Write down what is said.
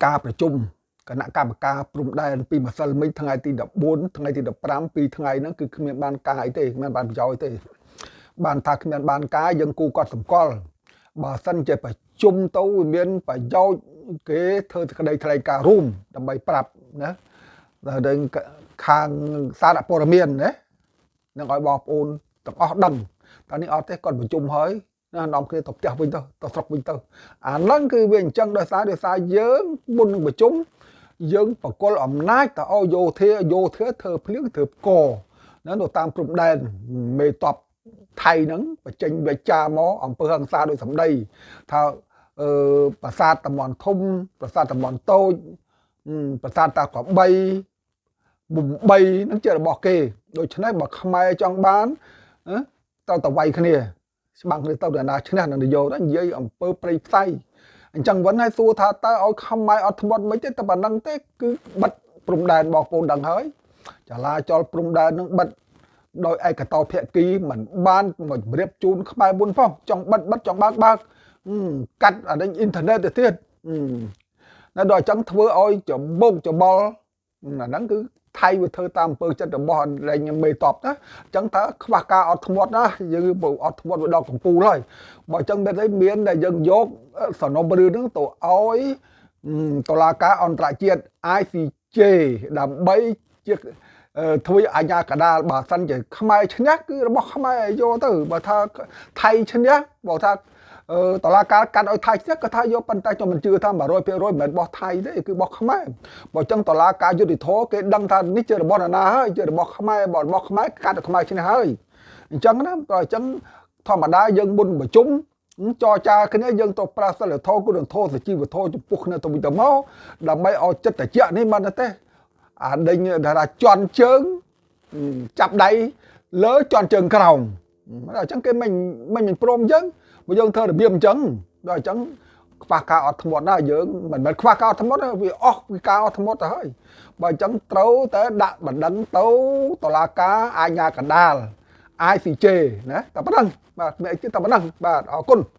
ការប្រជុំគណៈកម្មការព្រំដែនពីម្សិលមិញថ្ងៃទី14ថ្ងៃទី15ពីរថ្ងៃហ្នឹងគឺគ្មានបានការអីទេគ្មានបានប្រយោជន៍ទេបានថាគ្មានបានការយើងគូគាត់សម្គាល់បើសិនជាប្រជុំទៅវាមានប្រយោជន៍គេធ្វើសេចក្តីថ្លែងការណ៍រួមដើម្បីប្រាប់ណាដល់ខាងសារព័ត៌មានណានឹងឲ្យបងប្អូនទាំងអស់ដឹងតែនេះអត់ទេគាត់ប្រជុំហើយណានាំគ្នាទៅផ្ទះវិញទៅទៅស្រុកវិញទៅអាហ្នឹងគឺវាអញ្ចឹងដោយសារដោយសារយើងមុននឹងប្រជុំយើងបកលអំណាចទៅឲ្យយោធាយោធាធ្វើភ្លៀងធ្វើផ្កណានៅតាមព្រំដែនមេតបថៃហ្នឹងបញ្ចេញវិចារមកអំពើហិង្សាដោយសម្ដីថាអឺប្រាសាទតំបន់ធំប្រាសាទតំបន់តូចប្រាសាទតាក្របីមុំ3ហ្នឹងជារបស់គេដូច្នេះបើខ្មែរចង់បានត្រូវតែវាយគ្នាច្បាំងគ្នាទៅដល់ណាឈ្នះនឹងនយោទៅនិយាយអំពើព្រៃផ្សៃអញ្ចឹងវិញហើយសួរថាតើឲ្យខ្មែរអត់ធ្មត់មិនទេតែប៉ុណ្្នឹងទេគឺបិទព្រំដែនបងប្អូនដឹងហើយចលាចលព្រំដែននឹងបិទដោយឯកតោភាគីមិនបានមកជម្រាបជូនខ្មែរមុនផងចង់បិទបិទចង់បើកបើកកាត់អានេះអ៊ីនធឺណិតទៅទៀតណាដល់អញ្ចឹងធ្វើឲ្យច្បោកច្បល់អាហ្នឹងគឺថៃវាធ្វើតាមអំពើចិត្តរបស់លែងមេតបណាអញ្ចឹងតើខ្វះការអត់ធ្មត់ណាយើងអត់ធ្មត់វាដល់កំពូលហើយបើអញ្ចឹងមានអីមានតែយើងយកសំណុំរឿងហ្នឹងទៅឲ្យតុលាការអន្តរជាតិ ICJ ដើម្បីជាធ្វើអាជ្ញាកណ្ដាលបើសិនជាខ្មែរឈ្នះគឺរបស់ខ្មែរយកទៅបើថាថៃឈ្នះបើថាតឡាការកាត់ឲ្យថៃឈ្នះក៏ថាយកប៉ុន្តែខ្ញុំមិនជឿថា100%មិនមែនរបស់ថៃទេគឺរបស់ខ្មែរបើចឹងតឡាការយុទ្ធធរគេដឹងថានេះជារបស់នរណាហើយជារបស់ខ្មែរបើរបស់ខ្មែរកាត់ឲ្យខ្មែរឈ្នះហើយអញ្ចឹងណាបើអញ្ចឹងធម្មតាយើងមុនប្រជុំចរចាគ្នាយើងទៅប្រាសិលធម៌គុណធម៌សុជីវធម៌ចំពោះគ្នាទៅវិញទៅមកដើម្បីឲ្យចិត្តតិចនេះមិនទេអាដេញថាជន់ជើងចាប់ដៃលើជន់ជើងក្រោមអញ្ចឹងគេមិនមិនមិនព្រមអញ្ចឹងបើយើងធ្វើរបៀបអញ្ចឹងដល់អញ្ចឹងខ្វះការអត់ធ្មត់ណាយើងមិនមែនខ្វះការអត់ធ្មត់វាអស់ពីការអត់ធ្មត់ទៅហើយបើអញ្ចឹងត្រូវតែដាក់បណ្ដឹងទៅតុលាការអាជ្ញាកណ្ដាល ICJ ណាតែប៉ុណ្្នឹងបាទមានអីទៀតតែប៉ុណ្្នឹងបាទអរគុណ។